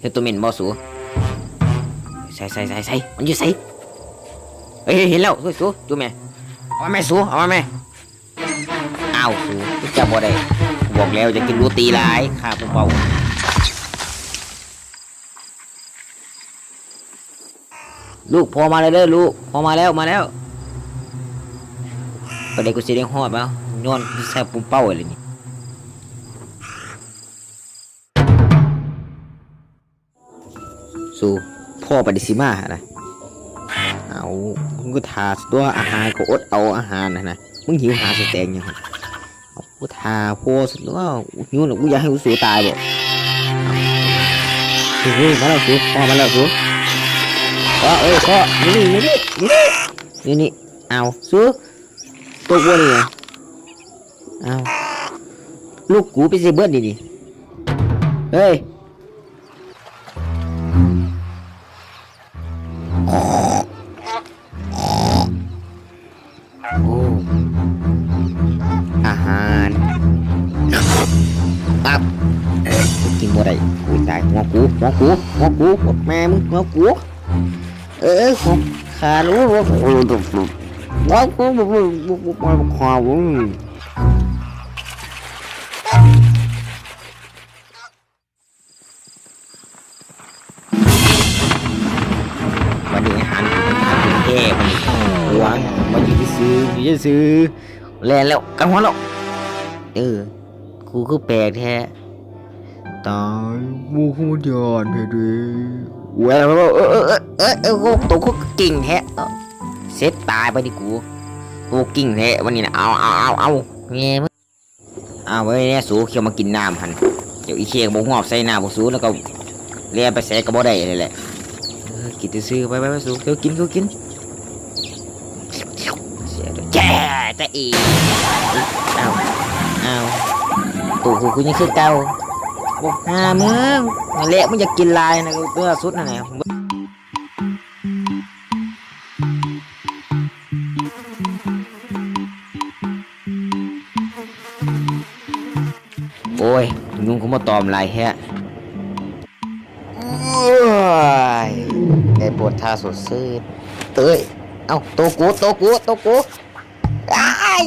ເຫັນໂຕເໝັນບໍ່ສູ? ໃສ ໃສ ໃສ ໃສ ມັນຢູ່ໃສ? ເອີຍ ເຫັນແລ້ວ ເຮີ້ຍ ສູ ຈູແມ່ ເອົາມາແມ່ສູ ເອົາມາແມ່. ອ້າວ ສູ ຈັບບໍ່ໄດ້ ບອກແລ້ວຢ່າກິນໂຣຕີຫຼາຍ ຂ້າຜູ້ເປົ່າ. ລູກ ພໍ່ມາແລ້ວເດີລູກ ພໍ່ມາແລ້ວ ມາແລ້ວ. ປານໃດກູຊິໄດ້ຮອດວະ ຍ້ອນໃສ່ປຸ້ມເປົ້າເລີຍນີ້. ສູ ພໍ່ປານໃດຊິມາຫັ້ນນະ. ເອົາ ມຶງກໍຖ້າຕົວະ ອາຫານກໍອົດເອົາ ອາຫານຫັ້ນນະ ມຶງຫິວຫາສະແຕງຫຍັງຫັ້ນ. ເອົາ ກູຖ້າພໍ່ຊັ້ນຕົວະ ຫິວນະ ກູຢາກໃຫ້ສູຕາຍບໍ? ເຮີ້ຍ ມາແລ້ວສູ ພໍ່ມາແລ້ວສູ. ພໍ່ເອີຍ ພໍ່ ຢູ່ນີ້ ຢູ່ນີ້ ຢູ່ນີ້ ຢູ່ນີ້. ອ້າວ ສູ ຕົກບໍ່ນີ້? ອ້າວ ລູກກູໄປໃສເບິດນີ້ນີ້? ເຮີ້ຍ ໂອ້ ອາຫານ ປັບ ກິນບໍ່ໄດ້. ໂອ້ຍ ຕາຍ ຫົວກູ ຫົວກູ ຫົວກູ ຫົວແມ່ມຶງ ຫົວກູ. ເອີ ຫົວຂາດ ຫົວ ຫົວ ຫົວ ຫົວ ຫົວ ຫົວ ຫົວ ຫົວ ຫົວ ຫົວ ຫົວ. ບັດນີ້ອາຫານ ອາຫານແທ້ບັດນີ້ ຫວງ ມາຢູ່ຊື່ໆ ຢູ່ຊື່ໆ ແລ່ນແລ້ວ ກັບຫົວແລ້ວ. ເອີ ກູຄືແປກແທ້ ຕາຍ ໝູ່ຄືຢ້ານແທ້ເດ້. ເອີ ໂຕກູຄືເກັ່ງແທ້ ເສັດຕາຍບັດນີ້ກູ ໂຕເກັ່ງແທ້ບັດນີ້ນະ. ເອົາ ເອົາ ເອົາ ເອົາ ແມ່ມຶງ. ອ້າວ ເອີຍ ສູ ເຂົ້າມາກິນນ້ຳຫັ້ນ ເຈົ້າອີເຄກໍບໍ່ຮອບໃສ່ໜ້າພວກສູ ແລ້ວກໍແລ່ນໄປໃສກໍບໍ່ໄດ້ຫັ້ນແຫຼະ. ເອີ ກິນຊື່ໆ ໄປໆ ໄປສູ ເຂົ້າກິນ ເຂົ້າກິນ. ແຈ້ ຕາເອ ອ້າວ ອ້າວ ໂຕກູຄືຍັງຄືເກົ່າ. ໂອ້ ຫາມຶງ ນັ້ນແຫຼະ ມຶງຢາກກິນຫຼາຍນະ ເພື່ອສຸດຫັ້ນແຫຼະ. ໂອ້ຍ ຍຸງຄືມາຕອມຫຼາຍແທ້. ໂອ້ຍ ໄດ້ໂພດທ່າສົດຊື່ນເຕີຍ. ເອົ້າ ໂຕກູ ໂຕກູ ໂຕກູ ອ້າຍ.